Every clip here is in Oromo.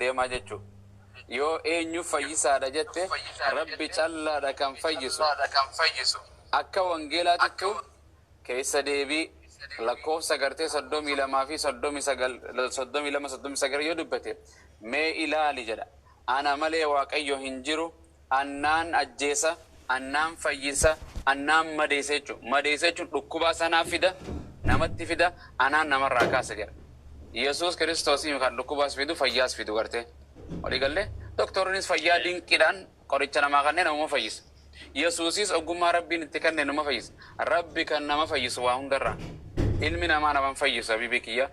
Deemaa jechuudha. Yoo eenyu fayyisaadha jette, Rabbi callaadha kan fayyisu. Akka wangeelaatittu keessa deebii lakkoofsa gartee 32 fi 39, 32, 39 yoo dubbate, mee ilaali jedha. Ana malee Waaqayyo hin jiru, annaan ajjeesa, annaan fayyisa, annaan madeessa jechuudha. Madeessa jechuun dhukkubaa sanaa fida, namatti fida, anaan namarraa kaasa jedha. Yesuus Kiristoos kan dhukkubaas fidu, fayyaas fidu gartee. Walii gallee, doktorinis fayyaa dinqiidhaan qoricha namaa kanneen namuma fayyisa. Yesuusis ogummaa Rabbiin itti kenne nama fayyisa. Rabbi kan nama fayyisu waa hundarraa. Ilmi namaa nama hin fayyisu, habiibii kiyya.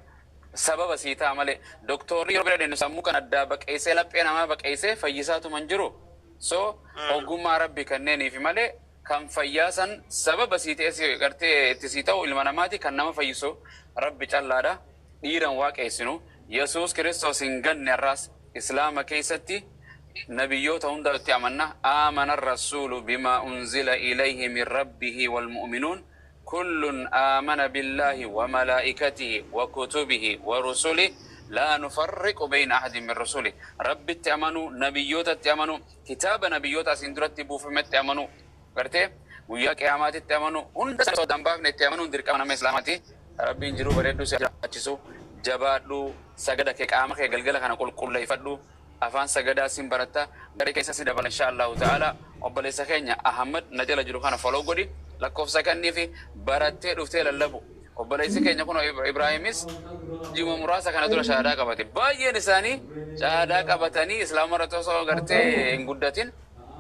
Sababa sii ta'a malee, doktorri yeroo bira deemnu sammuu kan addaa baqeessee, laphee namaa baqeessee fayyisaatuma hin jiru. So ogummaa Rabbi kanneeniif malee, kan fayyaa san sababa sii ta'e si gartee itti sii ta'u ilma namaati, kan nama fayyisu Rabbi callaadha. Dhiiran waaqeessinu, Yesuus Kiristoos hin ganne. Har'aas Islaama keessatti nabiyyoota hunda itti amanna. آمن الرسول بما أنزل إليه من ربه والمؤمنون كل آمن بالله وملائكته وكتبه ورسله لا نفرق بين أحد من رسله. Rabbitti amanuu, nabiyyootatti amanuu, kitaaba nabiyyoota asiin duratti buufametti amanuu, gartee guyyaa qiyaamaatitti amanuu, hunda isaa osoo hin baafne itti amanuun dirqama nama Islaamaati. Rabbiin jiruu bareedduu si jiraachisu. Jabaadhu, sagada kee, qaama kee galgala kana qulqulleeffadhu. Afaan sagadaa sin baratta, garee keessa si dabala, insha Allahu ta'ala. Obboleessa keenya Ahmad na jala jiru kana follow godhi, lakkoofsa kannii fi barattee dhuftee lallabu. Obboleessi keenya kun Ibraahimis jima muraasa kana dura shahaadaa qabate. Baay'een isaanii shahaadaa qabatanii Islaama irratti osoo gartee hin guddatin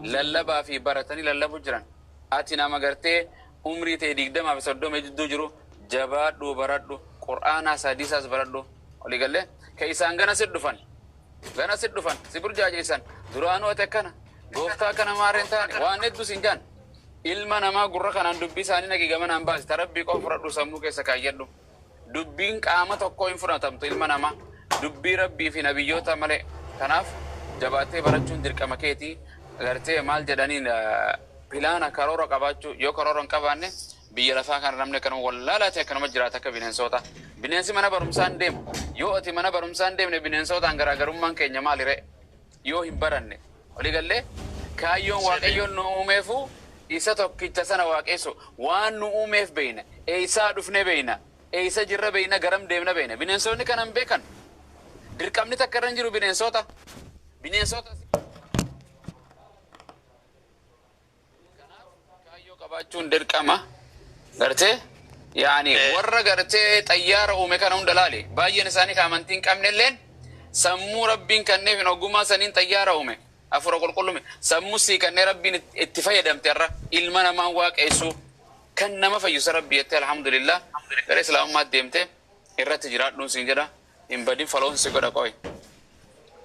lallabaa fi baratanii lallabu jiran. Ati nama gartee umrii ta'e 20 fi 30 jidduu jiru, jabaadhu, baradhu, Qur'aanaas hadiisaas baradhu. Walii gallee, ka isaan gana sit dhufan, gana sit dhufan si burjaajeessan, duraanuu ati akkana gooftaa akkana maarreen taane waan hedduu siin jaan. Ilma namaa gurra kanaan dubbii isaanii naqii gamanaan baasi, ta Rabbii qofa fudhadhu, sammuu keessa kaayyadhu. Dubbiin qaama tokkoo hin fudhatamtu, ilma namaa dubbii Rabbii fi nabiyyoota malee. Kanaaf jabaattee barachuun dirqama keetii. Gartee maal jedhaniin, pilaana karoora qabaachuu. Yoo karoora hin qabaanne, biyya lafaa kana namni akkanuma wallaalaa ta'e akkanuma jiraata akka bineensoota. Bineensi mana barumsaa hin deemu. Yoo ati mana barumsaa hin deemne, bineensotaan garaagarummaan keenya maali ree, yoo hin baranne? Walii gallee, kaayyoon Waaqayyoon nu uumeefu isa tokkicha sana waaqessu. Waan nu uumeef beeyna, eessaa dhufne beeyna, eessa jirra beeyna, garam deemna beeyna. Bineensonni kana hin beekan. Dirqamni takka irra hin jiru bineensota. Kanaaf kaayyoo qabaachuun dirqama gartee. Yaani warra gartee xayyaara uume kana hunda laali. Baay'een isaanii ka amantii hin qabne illeen sammuu Rabbiin kenneef hin ogummaa saniin xayyaara uume. Afura qulqullume sammuu sii kennee Rabbiin itti fayyadamte, irra ilma namaan waaqessu, kan nama fayyisa Rabbi jettee, alhamdulillah, gara Islaamummaatti deemte irratti jiraadhuun siin jedha. Hin badin, follow si godha, qoy,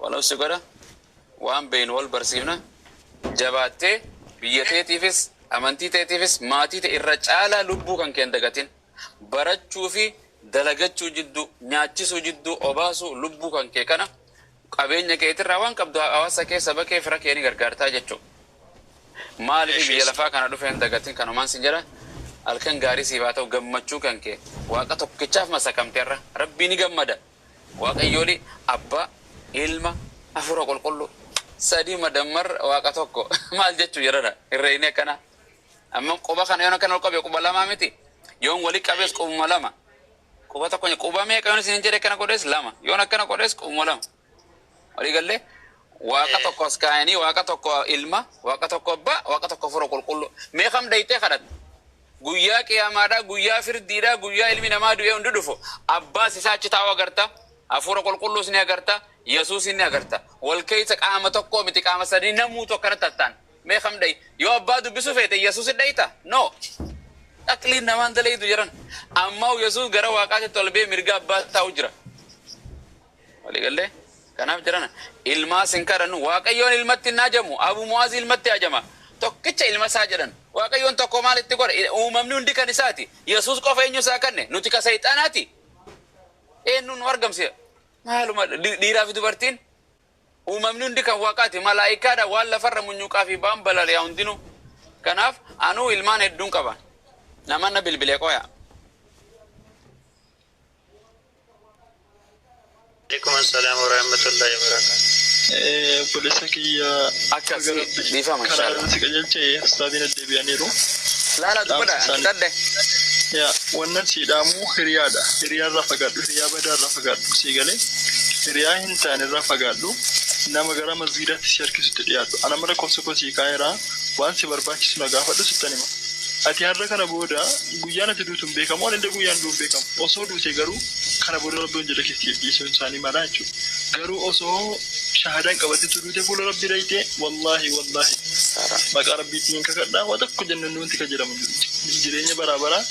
follow si godha. Waan beeynu wal barsiifna. Jabaattee biyya teetiifis, amantii teetiifis, maatii ta'e irra caalaa lubbuu kan kee hin dagatin. Barachuu fi dalagachuu jidduu, nyaachisuu jidduu, obaasuu lubbuu kan kee kana, qabeenya keetirraa waan qabdu hawaasa kee, saba kee, fira kee ni gargaartaa jechuudha. Maaliif biyya lafaa kana dhufe hin dagatin. Kanumaan sin jedha. Halkan gaarii siif haa ta'u. Gammachuu kan kee Waaqa tokkichaaf masakamteerra Rabbii ni gammada. Waaqayyooli Abbaa, Ilma, Hafuura Qulqulluu, sadii madammar Waaqa tokko maal jechuu jedhana herreeyni akkana. Amma quba kana yoon akkana ol qabe, quba lamaa miti? Yoon wali qabees qubuma lama. Quba tokko, quba meeqa? Yoon isin jedhe, akkana godhees lama, yoon akkana godhees qubuma lama. Walii gallee, Waaqa tokko as kaayanii, Waaqa tokko Ilma, Waaqa tokko Abbaa, Waaqa tokko Hafuura Qulqulluu. Mee kam dhayxee kadhatta? Guyyaa qiyaamaadhaa, guyyaa firdiidhaa, guyyaa ilmi namaa du'ee hundi dhufu, Abbaas isaa achi taa'u agarta, Hafuura Qulqulluus ni agarta, Yesuus ni agarta. Wal keessa qaama tokkoo miti, qaama sadii namuutu akkanatti tattaan. Mee kam dhayi? Yoo Abbaa dubbisuu feete, Yesuus dhayita? No, aqliin namaan dalaydu jedhan. Ammaa Yesuus gara Waaqaatitti ol ba'ee mirga Abbaa taa'u jira. Walii gallee, kanaaf jedhana, ilmaas hin kadhannu. Waaqayyoon ilmatti hin hajamu. Abu Mu'aaz ilmatti hajama, tokkicha ilma isaa jedhan. Waaqayyoon tokko maal itti godha? Uumamni hundi kan isaati. Yesuus qofa eenyu isaa kanne? Nuti ka sayxaanaati. Eenyu nu argamsiisa? Maaluma dhiiraa fi dubartiin, uumamni hundi kan Waaqaati. Malaayikaadha, waan lafarra munyuuqaa fi baan balali'a hundinuu. Kanaaf anuu ilmaan hedduun qaba. Namanna bilbilee qoya. عليكم السلام ورحمة الله وبركاته. Obboleessa kiyya Akkasii dhiifama karaa inshallah. irratti si qajeelche ustaaziin deddeebi'aniiru. Laala dubbadha dadde. Yaa wannan si dhaamu hiriyaadha. Hiriyaa irraa fagaadhu, hiriyaa badaa irraa fagaadhu sii galee hiriyaa hin taane irraa fagaadhu nama gara masgiidaatti si harkisutti dhiyaatu. Ana mara lakkoofsa koo sii kaa'eera waan si barbaachisu na gaafadhu sittan hima. Ati har'a kana booda guyyaan ati duutu hin beekamu, ani illee guyyaan du'u hin beekamu. Osoo duute garuu kana booda rabbi hojii keessi dhiisuun isaanii mala jechuudha. Garuu osoo shahaadaan qabatetu duute fuula rabbii dhayitee wallaahi wallaahi maqaa rabbiitiin kakadhaa waan tokko jennan nuti kan jedhamu jireenya baraa baraa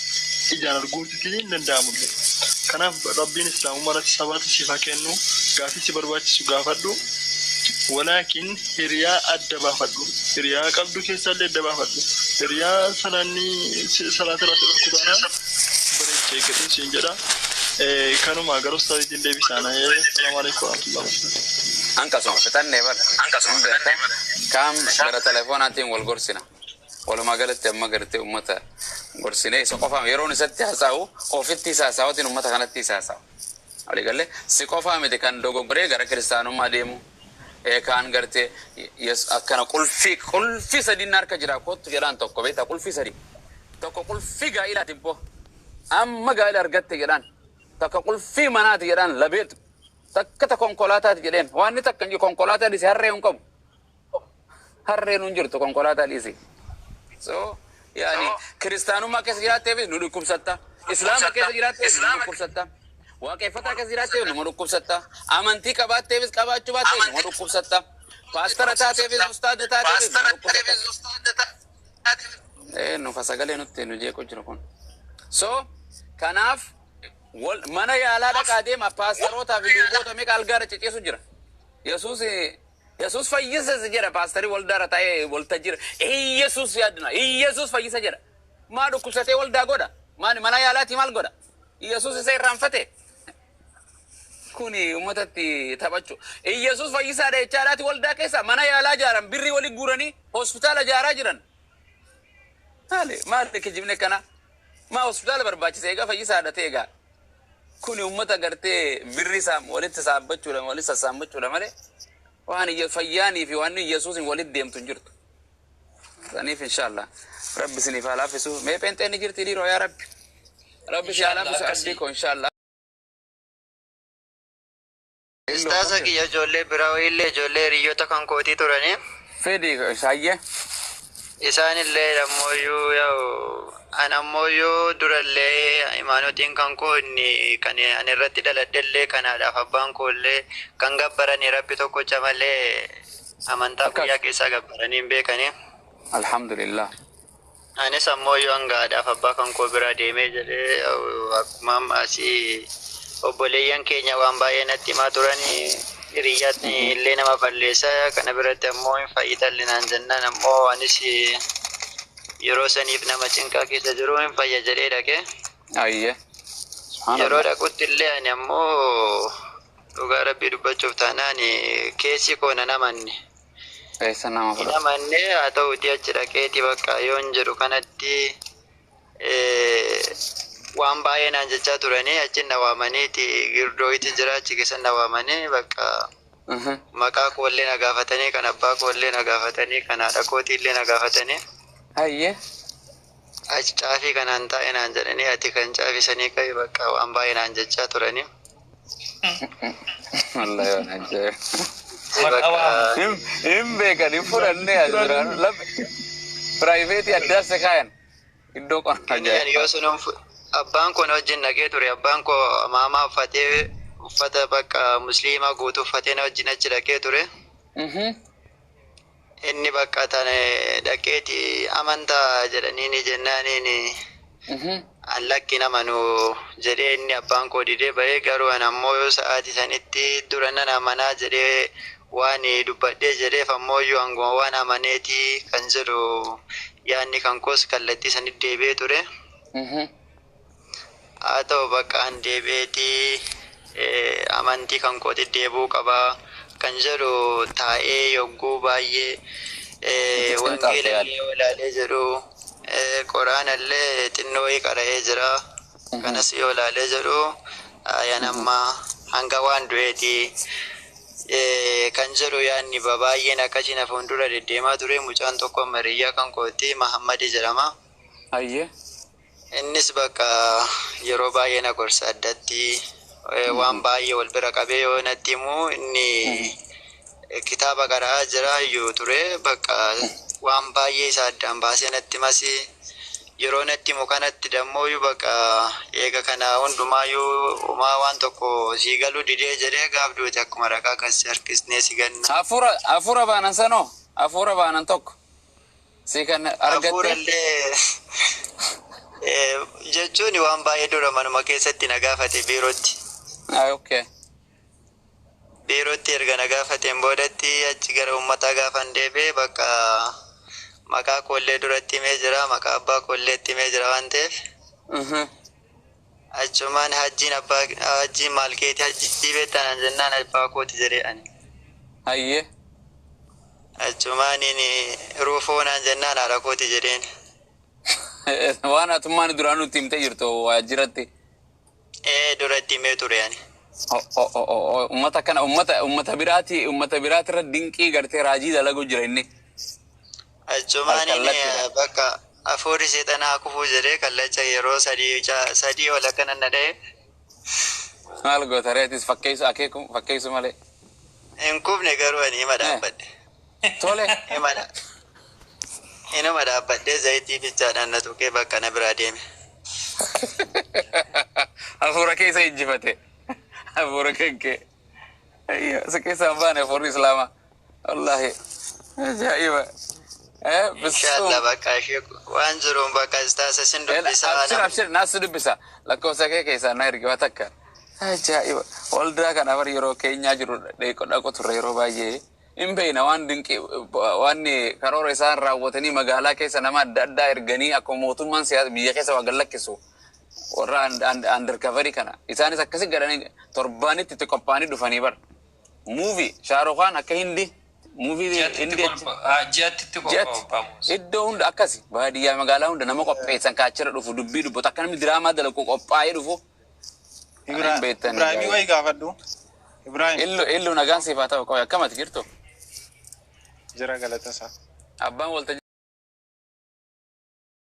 ijaan arguutti hin danda'amu. Kanaaf rabbiin islaamummaa irratti sabaata siif haa kennu gaafii si barbaachisu gaafadhu. Walaakin hiriyaa adda baafadhu. Hiriyaa qabdu keessaallee adda baafadhu. Hiriyaa salaanni salaata irraa si dhorku taanaan bareechee eeggadhu siin jedha. Kanuma gara ustaaziitiin deebisaana. Salaamu alaikum warahmatullahi wabarakatuh. Akkasuma fixannee bar. Hin beekta. Kaam gara telefoonaatiin wal gorsina. Walumaa galatti amma gartee uummata gorsinee isa qofaa yeroon isatti haasa'u ofitti isa haasa'uutiin uummata kanatti isa haasa'u. Walii galee si qofaa miti kan dogoggoree gara kiristaanummaa deemu. Kaan gartee akkana qulfii qulfii sadiin harka jira kottu jedhaan tokko beektaa qulfii sadii. Tokko qulfii gaa'ilaati immoo amma gaa'ila argatte jedhaan takka qulfii manaati jedhaan labeetu takka ta konkolaataati jedheen waan inni takka hin jiru konkolaataa dhiisi harree hin qabu. Harreen hin jirtu konkolaataa dhiisi. So yaani kiristaanummaa keessa jiraatteefis nu dhukkubsatta. Islaama keessa jiraatteefis nu dhukkubsatta. Waaqeffataa keessa jiraatteef nu dhukkubsatta. Amantii qabaatteefis qabaachuu baatteefis nu dhukkubsatta. Paastara taateefis ustaada taateefis nu dhukkubsatta. Nu sagalee nutti nu jeequ jiru kun. So kanaaf mana yaalaa dhaqaa deema paastarootaa fi luboota meeqa algaara ciciisu jira. Yesuus Yesuus fayyisa jedha paastarii waldaara taa'ee waltajjii jira. Yesuus yaadna Yesuus fayyisa jedha. Maa dhukkubsatee waldaa godha? Maani mana yaalaati maal godha? Yesuus isa irraanfate. Kuni uummatatti taphachuu. Yesuus fayyisaadha jechaadhaati waldaa keessa mana yaalaa ijaaran birrii walii guuranii hospitaala ijaaraa jiran. Maali maali kijibni kana? Maa hospitaala barbaachise egaa fayyisaadha ta'e egaa. Kuni uummata gartee birrii walitti saabbachuudha walitti sassaabbachuudha malee waan fayyaanii fi waan Yesuusin walitti deemtu hin jirtu. Saniif inshallah rabbi isiniif haa laaffisu. Mee pheenxeen ni jirti dhiiroo yaa rabbi. Rabbi si haa laaffisu abdii koo inshallah. Ustaaza kiyya ijoollee biraa wayiillee ijoollee hiriyoota kan kootii turanii. Fedhi shaayyee. Isaanillee ammoo yaa'u an ammoo durallee imaanotiin kan koo inni kan ani irratti dhaladhellee kanaadhaaf abbaan koollee kan gabbaranii rabbi tokkocha malee amantaa guyyaa keessaa gabbaranii hin beekanii. Alhamdulillah. Anis ammoo hanga haadhaaf abbaa kan koo biraa deemee jedhee akkuma amma asii obboleeyyan keenya waan baay'ee natti himaa turanii hiriyyaatti illee nama balleessa kana biratti ammoo hin fayyitalli naan jennaan ammoo anis yeroo saniif nama cinqaa keessa jiru hin fayya jedhee dhaqee. Ayyee. Yeroo dhaqutti illee ani ammoo dhugaa rabbii dubbachuuf taanaan keessi koo nan amanne. Eessa nama Hin fudhata? amanne haa ta'uuti achi dhaqeeti bakka yoon jedhu kanatti waan baay'ee naan jechaa turanii achi na waamaniiti girdooyitti jira achi keessa na waamanii bakka maqaa koollee na gaafatanii kan abbaa koollee na gaafatanii kan haadha kootiillee na gaafatanii. Ayyee. Achi caafii kanaan taa'e naan jedhanii ati kan caafisanii qabi bakka waan baay'ee naan jechaa turanii. Wallahi waan ajaa'iba. Hin beekan hin fudhanne as biraan lafa piraayiveetii addaa se kaayan iddoo qonna ajaa'iba. Yoo sun abbaan koo na wajjin dhaqee ture abbaan koo maamaa uffatee uffata bakka musliimaa guutuu uffatee na wajjin achi dhaqee ture. Inni bakka tana dhaqeeti amantaa jedhaniini jennaaniini an lakkin amanuu jedhee inni abbaan koo didee bahee garuu an ammoo yoo sa'aatii sanitti dura nan amanaa jedhee waan dubbadhee jedheef ammoo yoo hanguma waan amaneeti kan jedhu yaadni kan koos kallattii sanitti deebi'ee ture. Haa ta'u bakka an deebi'eeti amantii kan kootti deebi'uu qabaa kan jedhu taa'ee yogguu baay'ee wangeela illee ilaalee jedhu qoraana illee xinnoo qara'ee jira. Kanas yoo ilaalee jedhu ayaan amma hanga waan du'eeti. Kan jedhu yaadni baay'een akkasii na fuuldura deddeemaa ture. Mucaan tokko mariyyaa kan kooti Mahammadi jedhama. Ayyee. Innis bakka yeroo baay'ee na gorsa addatti waan baay'ee wal bira qabee yoo natti himu, inni kitaaba qara'aa jira iyyuu ture, bakka waan baay'ee isa addaan baasee natti masi. Yeroo natti himu kanatti dammooyyuu bakka eega kana hundumaayyuu homaa waan tokko sii galuu didee jedhee, gaaf duute akkuma raqaa kan si harkisnee si ganna. Hafuura baanan sanoo, hafuura baanan tokko si kan argatte. Hafuurallee jechuun waan baay'ee dura manuma keessatti na gaafate biirootti. Ah, okay. Biirootti erga na gaafateen boodatti achi gara uummataa gaafan deebi'ee, bakka maqaa koollee duratti himee jira, maqaa abbaa koollee itti himee jira waan ta'eef, achumaan hajjiin abbaa, hajjiin maal keeti, hajjitti beektanaan jennaan, abbaa kooti jedhee ani. Hayyee. Achumaan inni ruufoo naan jennaan, haadha kooti jedheen. Waan atummaan duraan nutti himtee jirtu waajjiratti. Ee, duratti himee ture ani. Ummata kana ummata biraati irra dinqii gartee raajii dalagu jira inni. Achumaan inni Kallattiidha. Bakka hafuurri seexanaa kufuu jedhee kallacha yeroo sadii sadii ol akkana na dha'e. Maal goota reetis, fakkeessu akeeku fakkeessu malee. Hin kufne garuu, ani hima dhaabbadhe. Tole. Inuma dhaabbadhee zayitii fichaadhaan na tuqee bakka na biraa deeme. Hafuura keessa injifate. Hafuura kenkee. Ayyo, isa keessaa hin baane hafuurri Islaamaa. Wallaahi. Ajaa'iba. Inshallah bakka ishee waan jiruun bakka istaasa sin dubbisaa. Abshir, abshir, naas dubbisa. Lakkoofsa kee keessaa na ergi waa takka. Ajaa'iba. Waldaa kana bar yeroo keenyaa jiru dhaqu turre yeroo baay'ee. Hin beekna waan dinqii waan karoora isaan raawwatanii magaalaa keessa nama adda addaa erganii, akkuma mootummaan siyaasa biyya keessa waa gallakkisu. Warra undercoverii kana. Isaanis akkasi godhanii torbaanitti itti qophaa'anii dhufanii bar. Movie Shaarukhaan akka Hindi. Movie Hindi. Ji'atti itti Ji'atti qophaa'u. Iddoo hunda akkasi, baadiyyaa magaalaa hunda nama qopheessan kaachira dhufu, dubbii dubbatu, akka namni diraamaa dalagu qophaa'ee dhufu. Hin beektan. Ibraahimii wayi gaafadhu. Ibraahim. Illu, illu, nagaan siif haa ta'u. Qoy, akkamati jirtu? Jira, galata isaa. Abbaan waltajjii.